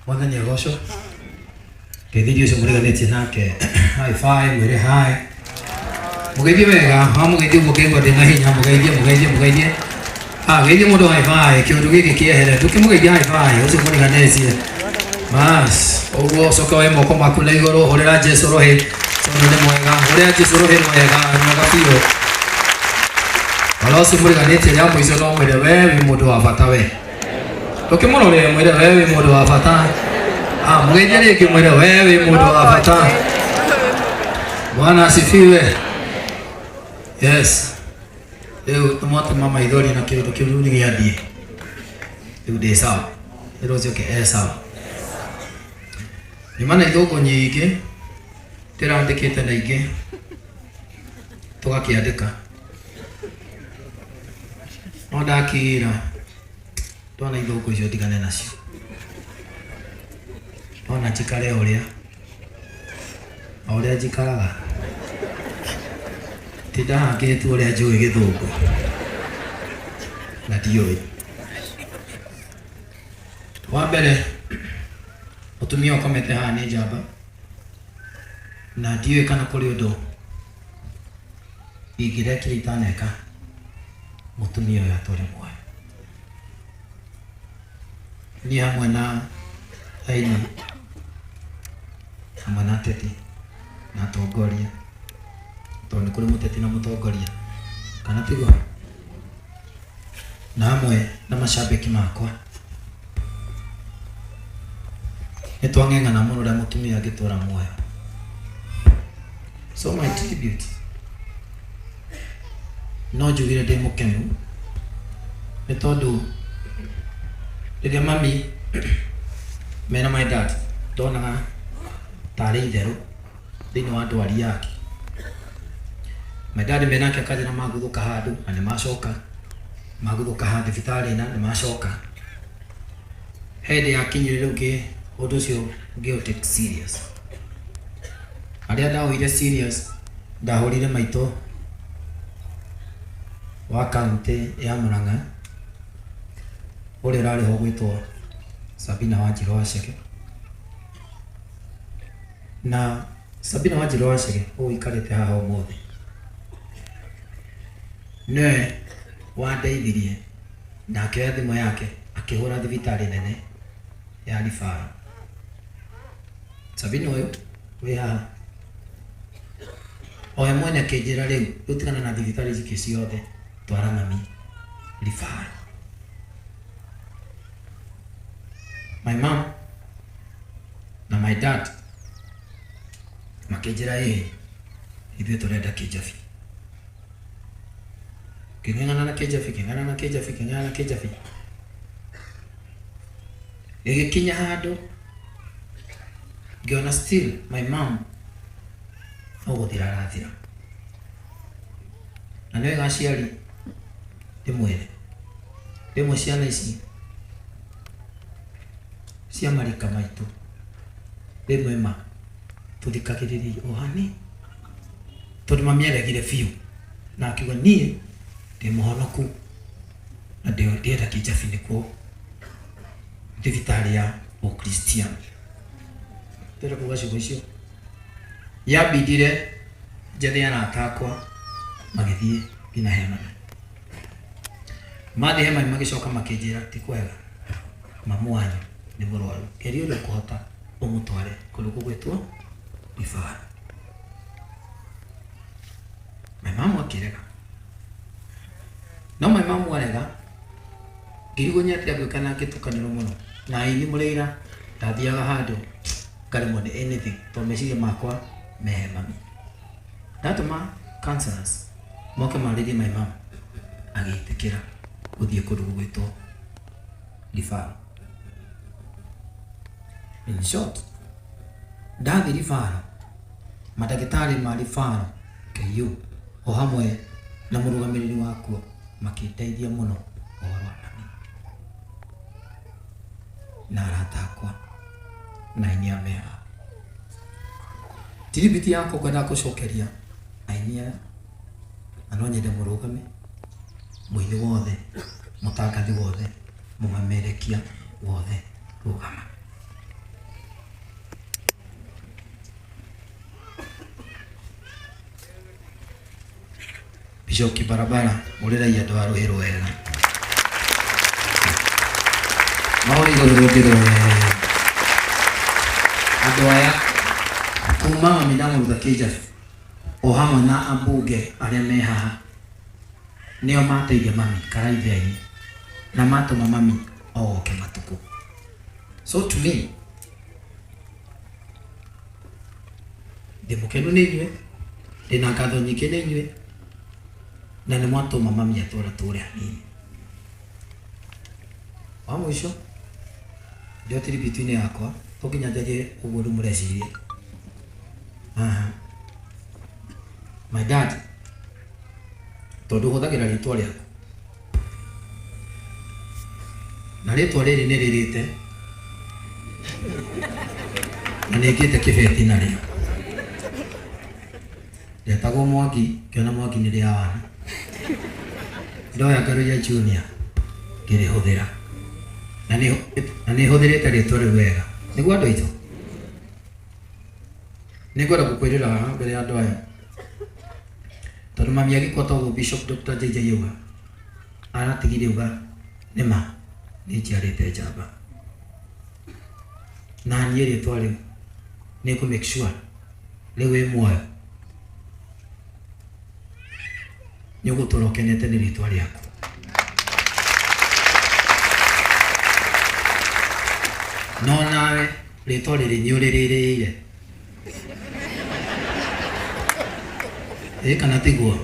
Mwathani agocwo. Ngeithirie ũcio mũriganĩtie nake. High five, mwĩre hi. Mũgeithie wega, wamũgeithia ũguo ngĩigua ndĩna hinya, mũgeithie, mũgeithie, mũgeithie. Ah, geithie mũndũ high five, kĩũndũ gĩkĩ kĩehere. Ndũkĩmũgeithia high five, ũcio mũriganĩtie. Bas, ũguo ũcoke woe moko maku na igũrũ, hũrĩra Jesu rũhĩ, tondũ nĩ mwega. Hũrĩra Jesu rũhĩ rwega, rwega biũ. Wala ũcio mũriganĩtie rĩa mũico no mwĩre we wĩ mũndũ wa bata we. Ndũkĩmũrorere mwĩre we wĩ mũndũ wa bata. Ah, mũgeithie rĩngĩ mwĩre we wĩ mũndũ wa bata. Bwana asifiwe. Yes. Rĩu nĩmwatũma maithori na kĩũndũ kĩu rĩu nĩgĩathiĩ. Rĩu ndĩ sawa. Rĩu ũcio ũngĩ e sawa. Nyuma na ithũngũ nyingĩ ndĩrandĩkĩte na ingĩ tũgakĩandĩka. No ndakira ndona ithũngũ icio ndigane nacio. Ndona njikare o ũrĩa o ũrĩa njikaraga. Ti ndahangĩtwo ũrĩa njũĩ gĩthũngũ na ndiũĩ. Wa mbere mũtumia ũkomete haha nĩ njamba na ndiũĩ kana kũrĩ ũndũ ingĩrekire itaneka mũtumia ũyũ atũre muoyo. Niĩ hamwe na aini hamwe na ateti na atongoria tondũ nĩ kũrĩ mũteti na mũtongoria kana tiguo? Na hamwe na macambĩki makwa nĩ twang'eng'ana mũno ũrĩa mũtumia angĩtũra muoyo. So my tribute no njugire ndĩ mũkenu nĩ tondũ rĩrĩa mami mena my dad ndonaga tarĩ itherũ thĩinĩ wa ndwari yake. My dad menake akanjĩra maguthũka handũ na nĩ macoka, maguthũka ha thibitarĩ na nĩ macoka. He hĩndĩ yakinyire rĩu ngĩ ũndũ ũcio ngĩũ take serious. Harĩa ndawoire serious ndahũrire maitũ wa kaũntĩ ya Murang'a ũrĩa ũrarĩ ho ũgwĩtwo Sabina Wanjirũ Waceke. Na Sabina Wanjirũ Waceke ũyũ ũikarĩte haha ũmũthĩ nĩwe wandeithirie na akĩoya thimũ yake akĩhũra thibitarĩ nene ya Referral. Sabina ũyũ wĩ haha owe mwene akĩnjĩra rĩu rĩu tigana na thibitarĩ ici ingĩ ciothe twara mami Referral. My mom na my dad makĩnjĩra ĩĩ ithuĩ tũrenda kĩnjabi. Ngĩng'eng'ana na kĩnjabi, ngĩng'eng'ana na kĩnjabi, ngĩng'eng'ana na kĩnjabi. Gĩgĩkinya handũ ngĩona still my mom no gũthira arathira. Na nĩ wega aciari ndĩmwĩre, rĩmwe ciana ici cia marika maitũ rĩmwe ma tũthikagĩrĩria o hanini tondũ mami aregire biũ na akiuga niĩ ndĩ mũhonoku na ndĩrenda kĩnjabi nĩkuo thibitarĩ ya ũkristiano. Ndĩrenda kuga ciugo icio yambindire njethe arata akwa magĩthiĩ nginya he mami. Mathiĩ he mami magĩcoka makĩnjĩra ti kwega mamu wanyu nĩ mũrwaru geria ũrĩa ũkũhota ũmũtware kũndũ gũgwĩtwo Referral. My mom akĩrega no my mom arega ngĩrigwo nĩ atĩa ngwĩka na ngĩtukanĩrwo mũno na aini mũrĩira ndathiaga handũ ngaremwo nĩ anything tondũ meciria makwa mehe mami. Ndatũma counselors moke marĩrie my mom agĩtĩkĩra gũthiĩ kũndũ gũgwĩtwo Referral. In short, ndathiĩ Referral, mandagĩtarĩ ma Referral KU o hamwe na mũrũgamĩrĩri wakuo makĩndeithia mũno ũhoro wa mami na arata akwa na aini a mera. Tiribiti yakwa ngwendaga gũcokeria aini aya na no nyende mũrũgame mũini wothe mũtangathi wothe mũmemerekia wothe rũgama. Bishop Kibarabara mũrĩrai andũ a rũhĩ rwega mahũrĩ igũrũ rũngĩ rwega andũ aya kuma mami ndamũruta kĩnjabi o hamwe na ambunge arĩa me haha nĩo mateithia mami karaitheni na matũma mami ogoke matukũ. So to me ndĩ mũkenu nĩ inyuĩ, ndĩna ngatho nyingĩ nĩ inyuĩ, na nĩ mwatũma mami atũra tũre hanini. Wa mũico ndio tribute-inĩ yakwa to nginya njarie ũguo rĩu mũreciria. Aha. My dad, tondũ hũthagĩra rĩtwa rĩaku na rĩtwa rĩrĩ nĩ rĩrĩte na nĩ ngĩte kĩbeti narĩo rĩetagwo Mwangi, ngĩona Mwangi nĩ rĩa wana, ndoya Ngaruiya Junior ngĩrĩhũthĩra na nĩ hũthĩrĩte rĩtwa rĩu wega. Nĩguo andũ aitũ, nĩ ngwenda gũkwĩrĩra haha mbere ya andũ aya tondũ mami agĩkua toguo Bishop Dr. JJ auga aratigire auga nĩma nĩ njiarĩte njamba na niĩ rĩtwa rĩu nĩ ngũ make sure rĩu wĩ muoyo nĩ ũgũtũra ũkenete nĩ rĩtwa rĩaku. No nawe rĩtwa rĩrĩ nĩ ũrĩrĩrĩire ĩ kana tiguo?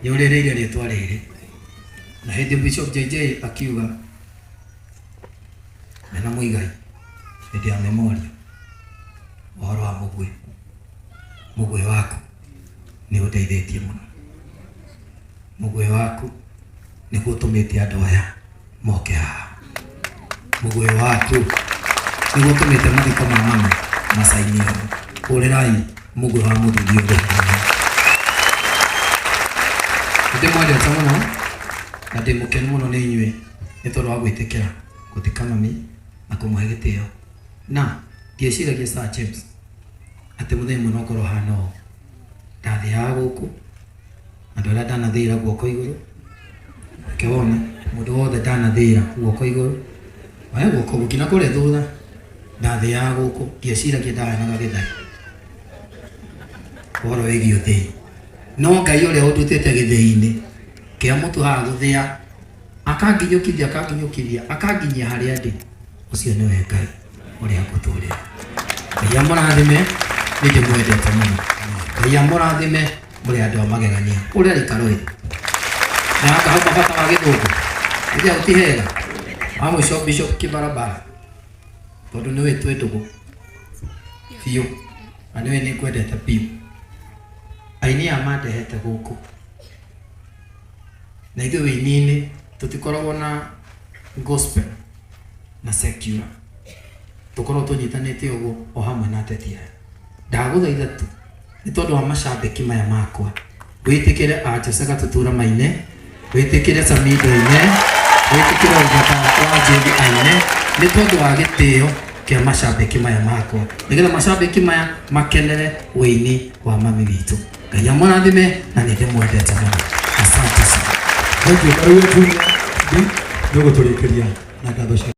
Nĩ ũrĩrĩire rĩtwa rĩrĩ na hĩndĩ Bishop JJ akiuga mena Muigai hĩndĩ ya memorial ũhoro wa mũguĩ, mũguĩ waku nĩ ũndeithĩtie mũno, mũguĩ waku nĩguo ũtũmĩte andũ aya moke haha, mũguĩ waku nĩguo ũtũmĩte mathiko ma mami macainio. Hũrĩrai mũguĩ wa mũthuri ũyũ. Nĩndĩmwendete mũno na ndĩ mũkenu mũno nĩ inyuĩ nĩ tondũ wa gwĩtĩkĩra gũthika mami na kũmũhe gĩtĩo. Na ndieciragia Sir James atĩ mũthenya ũmwe no ngorwo hana ũũ. Ndathiaga gũkũ andũ arĩa ndanathĩĩra guoko igũrũ, reke wone mũndũ wothe ndanathĩĩra guoko igũrũ, oya guoko ũguo nginya kũrĩa thutha ndathiaga gũkũ ndieciragia ndahanaga gĩthari ũhoro wĩgiĩ ũthĩi. No Ngai ũrĩa ũndutĩte gĩthĩi-inĩ kĩa mũtu haha gũthĩa akanginyũkithia akanginyũkithia akanginyia harĩa ndĩ, ũcio nĩwe Ngai ũrĩa ngũtũrĩra. Ngai amũrathime, nĩ ndĩmwendete mũno. Ngai amũrathime mũrĩ andũ a magegania. Ũrĩa rĩkarũĩ na anga hau mabata wa gĩthũngũ ithia gũtihega wa mũico Bishop Kibarabara tondũ nĩwe twĩ ndũgũ biũ na nĩwe nĩ ngwendete biũ. Aini aya mandehete gũkũ na ithuĩ wĩini-inĩ tũtikoragwo na gospel na secular, tũkoragwo tũnyitanĩte ũguo o hamwe na ateti aya. Ndagũthaitha tu nĩ tondũ wa macambĩki maya makwa wĩtĩkĩre a Jose Gatutura maine, wĩtĩkĩre Samido aine, wĩtĩkĩre Ũgata wa Njĩthi aine, nĩ tondũ wa gĩtĩo kĩa macambĩki maya makwa, nĩgetha macambĩki maya makenere wĩini wa mami witũ. Ngai amũrathime na nĩ ndĩmwendete mũno. Asante sana. Thank you. Ngaruiya Junior B nĩ ũgũtũrĩkĩria na ngatho cia